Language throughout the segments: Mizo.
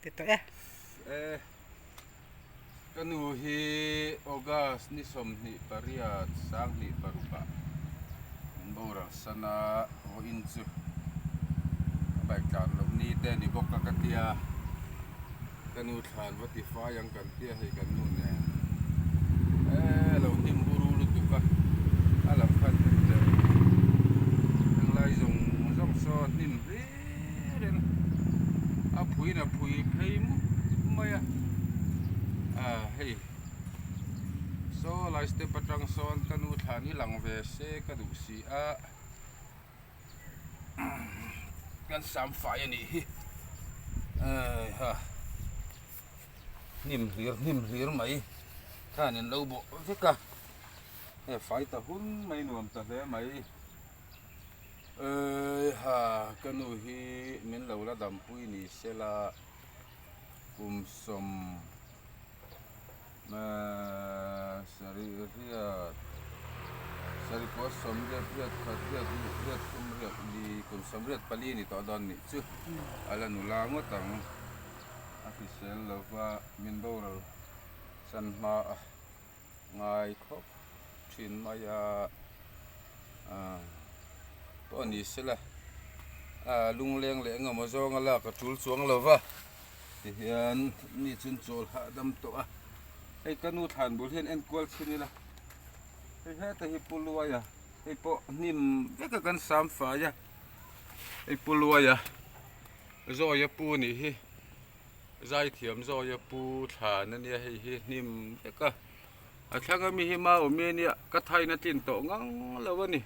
Ti tawh e. E, ka nu hi August ni 28 2006 ah min boral san a, vawiin chu ka bike tlan loh ni te a ni bawk a ka tia, ka nu thlan va ti fai ang kan tia hei kan nu nen e lo hnim buru lutuk a, a lam khan hmu teh englai zawng zawng saw hnim hlir. Rin a phuiin a phui phei mup mai a, ah hei saw lai step atang sawn ka nu thlan hi lang ve se ka duh si a, kan sam fai a nih hi ha hnim hlir hnim hlir mai khan in lo bawh vek a, hei fai ta hun mai nuam ta hle mai. Eiha, ka nu hi min lo la dampui ni sela kum 70 riat, sarih pawh 80 riat khat riat hnih riat thum riat li kum 84 ni tawh dawn nih chu a la nula ngawt ang. A hrisel lova min boral san hma a. Ngai khawp thin mai a, pawh ni sela lungleng leh engemaw zawnga lak a tul chuang lo va tihian mi chuan chawl hahdam tawh a, hei ka nu thlan bul hian enkual chhin ila hei heta hi pu Luaia hei pawh hnim vek a kan sam fai a, hei pu Luaia Zawia pu nih hi. Zaithiam Zawia pu thlan a nia hei hi hnim vek a, a thlang ami hi mau awm e nia ka thain a tlin tawh ngang lo a ni,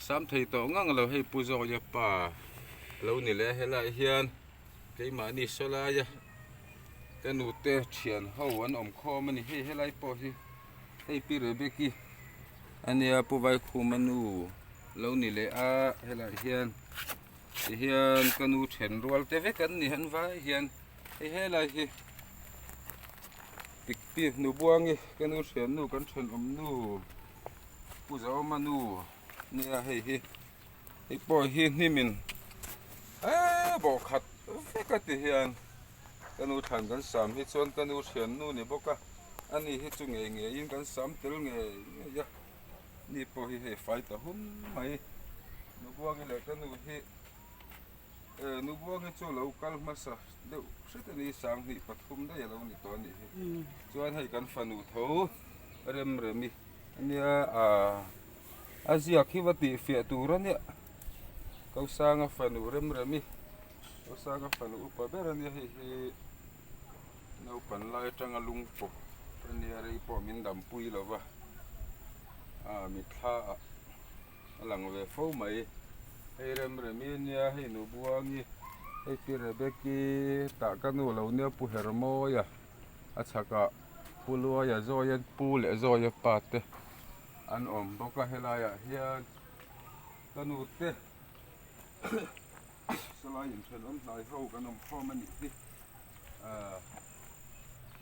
sam thei tawh ngang lo hei pu Zawia pa lo ni leh a helaiah hian keimahni saw laia ka nute thian ho an awm khawm a ni hei helai pawh hi hei pi Rebeki a nia pu Vaikhuma nu lo ni leh a helaiah hian. Tihian ka nu then rual te vek an ni han vai hian hei helai hi Pikpi nu buangi ka nu thiannu kan thenawm nu Pu Zaawma nu nia hei hi hei pawh hi hnimin eee bawh khat vek a ti hian ka nu thlan kan sam hi chuan ka nu thiannu ni bawk a ani hi chu ngei ngeiin kan sam tel ngei ngei a. Ni pawh hi hei fai ta hum mai. Nubuangi leh ka nu hi eh Nubuangi chu lo kal hmasa deuh hret a ni, 2003 daih a lo ni tawh a nih hi. Chuan hei kan fanu tho Remremi ania ah a ziak hi va tih fiah tur a nia. Kosanga fanu Remremi, Kosanga fanu upa ber a nia hei hi. Naupan lai atanga lung pawp a nia rei pawh min dampui lo va, ah mitthla ah a lang ve fo mai. Hei Remremi a nia, hei Nubuangi, hei Pi Rebeki tah ka nu lo nia Pu Hermawia a chhakah Pu Luaia Zawia Pu leh Zawia pa te an awm bawk a helaiah hian ka nu te. Salai inthenawm hnai ho kan awm khawm a nih hi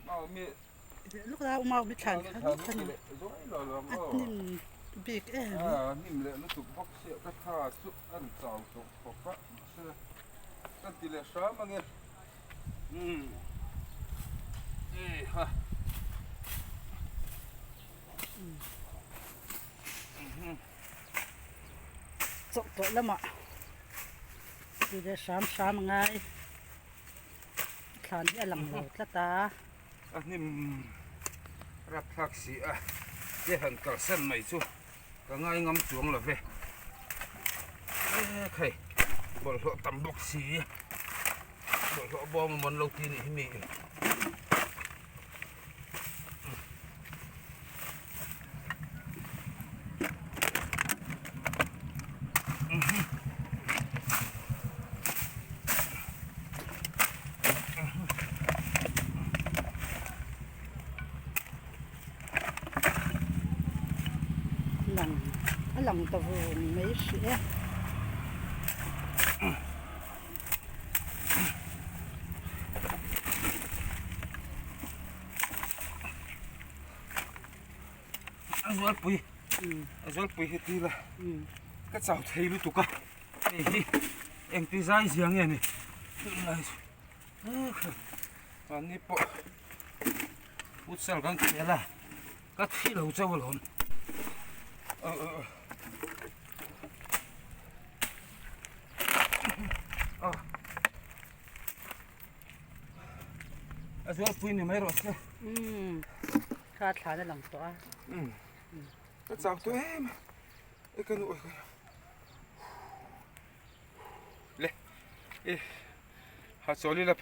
mau mi Mau mi thlan kha a hnim bik em a hnim leh lutuk bawk sia ka tha chu a ri chau tawh khawp a mahse ka ti leh hram ange umm ha. Chawh tawh lamah ti leh hram hram a ngai thlan hi a lang lo tlat a. A hnim rapthlak si a te han kalsan mai chu ka ngai ngam chuang lo ve ekhei bawlhhlawh tam bawk si bawlhhlawh bawm a mawn lo ti nih hi mi in. Lang a lang ta vung mai hrih e. A zualpui a zualpui hi tila ka chau thei lutuk a hei hi engti zai zia nge ni tunlai chu. Mahni pawh futsal kan khel a, ka thi lo chauh alawm. A zualpui ni mai rawh se. Umm kha thlan a lang tawh a. Umm ka chau tawh em a, e ka nu ka nu le e ha chawl ila.